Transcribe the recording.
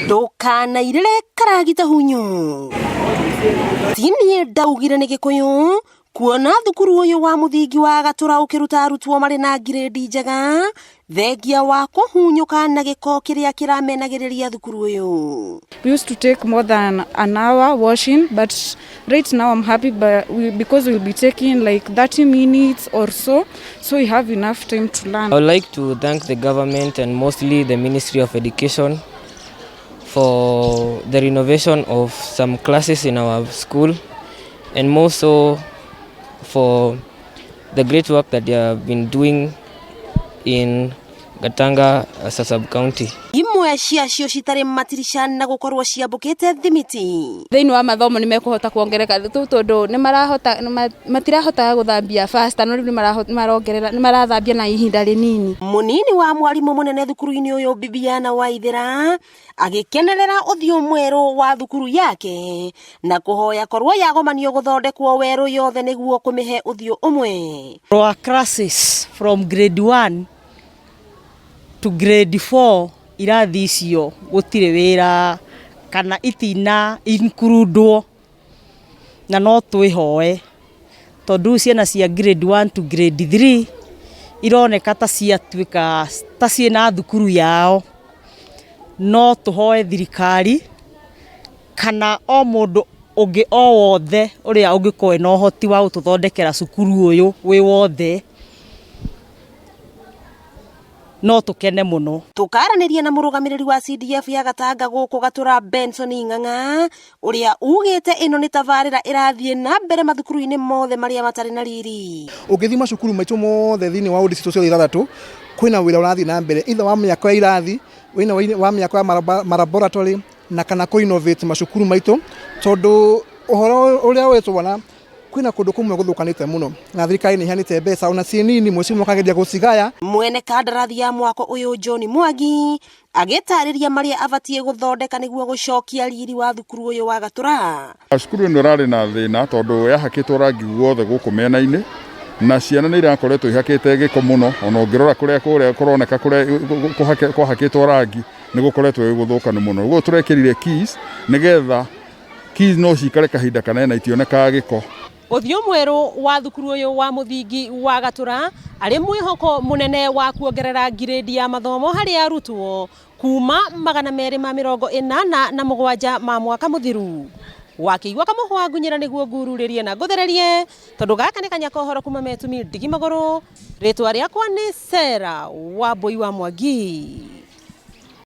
Ndũkanairĩre karagita hunyu. Ti niĩ ndaugire nĩ Gĩkũyũ kuona thukuru ũyũ wa mũthingi wa Gatũra ũkĩruta arutwo marĩ na ngirĩndi njega thengia wa kũhunyũka na gĩko kĩrĩa kĩramenagĩrĩria thukuru ũyũ. We used to take more than an hour washing, but right now I'm happy because we'll be taking like 30 minutes or so, so we have enough time to learn. I would like to thank the government and mostly the Ministry of Education for the renovation of some classes in our school, and more so for the great work that they have been doing in Gatanga as a sub-county. Imwe ciacio citarĩ matirica na gũkorwo ciambũkĩte thimiti. Thĩinĩ wa mathomo nĩ mekũhota kuongereka tondũ nĩ marahota matirahotaga gũthambia faster, no rĩu nĩ marongerera, nĩ marathambia na ihinda rĩnini. Mũnini wa mwarimũ mũnene thukuru-inĩ ũyũ Bibiana Waithera agĩkenerera ũthiũ mwerũ wa thukuru yake na kũhoya korwo yagomanio gũthondekwo werũ yothe nĩguo kũmĩhe ũthiũ ũmwe. Our classes from grade 1 to grade 4, irathi icio gũtirĩ wĩra kana itina include, na no twĩhoe tondũ ciana cia grade 1 to grade 3 ironeka ta ciatuĩka ta ciĩna thukuru yao. No tũhoe thirikari kana o mũndũ ũngĩ o wothe ũrĩa ũngĩkorwo ena ũhoti wa gũtũthondekera cukuru ũyũ wĩ wothe, no tũkene mũno. Tũkaranĩria na mũrũgamĩrĩri wa CDF ya Gatanga gũkũ Gatũra, Benson Ng'ang'a, ũrĩa ugĩte ĩno nĩ tabarĩra ĩrathiĩ na mbere mathukuru-inĩ mothe marĩa matarĩ na riri. Ũngĩthiĩ macukuru maitũ mothe thĩinĩ wa ward citũ ciothe ithathatũ, kwĩna wĩra ũrathiĩ na mbere, either wa mĩako ya irathi, wĩna wa mĩako ya malaboratory na kana kũ innovate macukuru maitũ, tondũ ũhoro ũrĩa wetwona kwĩna kũndũ kũmwe gũthũkanĩte mũno na thirikari nĩ iheanĩte mbeca ona ciĩ nini, mũciĩ ũkageria gũcigaya. Mwene kandarathi ya mwako ũyũ John Mwangi agĩtarĩria marĩa abatiĩ gũthondeka nĩguo gũcokia riri wa thukuru ũyũ wa Gatũra. Cukuru ĩno ĩrarĩ na thĩna tondũ yahakĩtwo rangi guothe gũkũ mĩena-inĩ na ciana nĩ irakoretwo ihakĩte gĩko mũno. Ona ũngĩrora kũrĩa kũrĩa kũroneka kũrĩa kwahakĩtwo rangi nĩ gũkoretwo gwĩ gũthũkanu mũno. Ũguo tũrekĩrire keys nĩgetha keys no cikare kahinda kanene na itionekaga gĩko. Ũthiũ mwerũ wa thukuru ũyũ wa mũthingi wa Gatũra arĩ mwĩhoko mũnene wa kuongerera ngirĩndi ya mathomo harĩ arutwo kuma 287 ma mwaka mũthiru. Wakĩigua kamũhwa ngunyĩra nĩguo ngururĩrie na ngũthererie, tondũ gaka nĩ kanya kohoro kuma Metumi ndigi magũrũ. Rĩtwa rĩakwa nĩ Sarah Wambui wa Mwangi.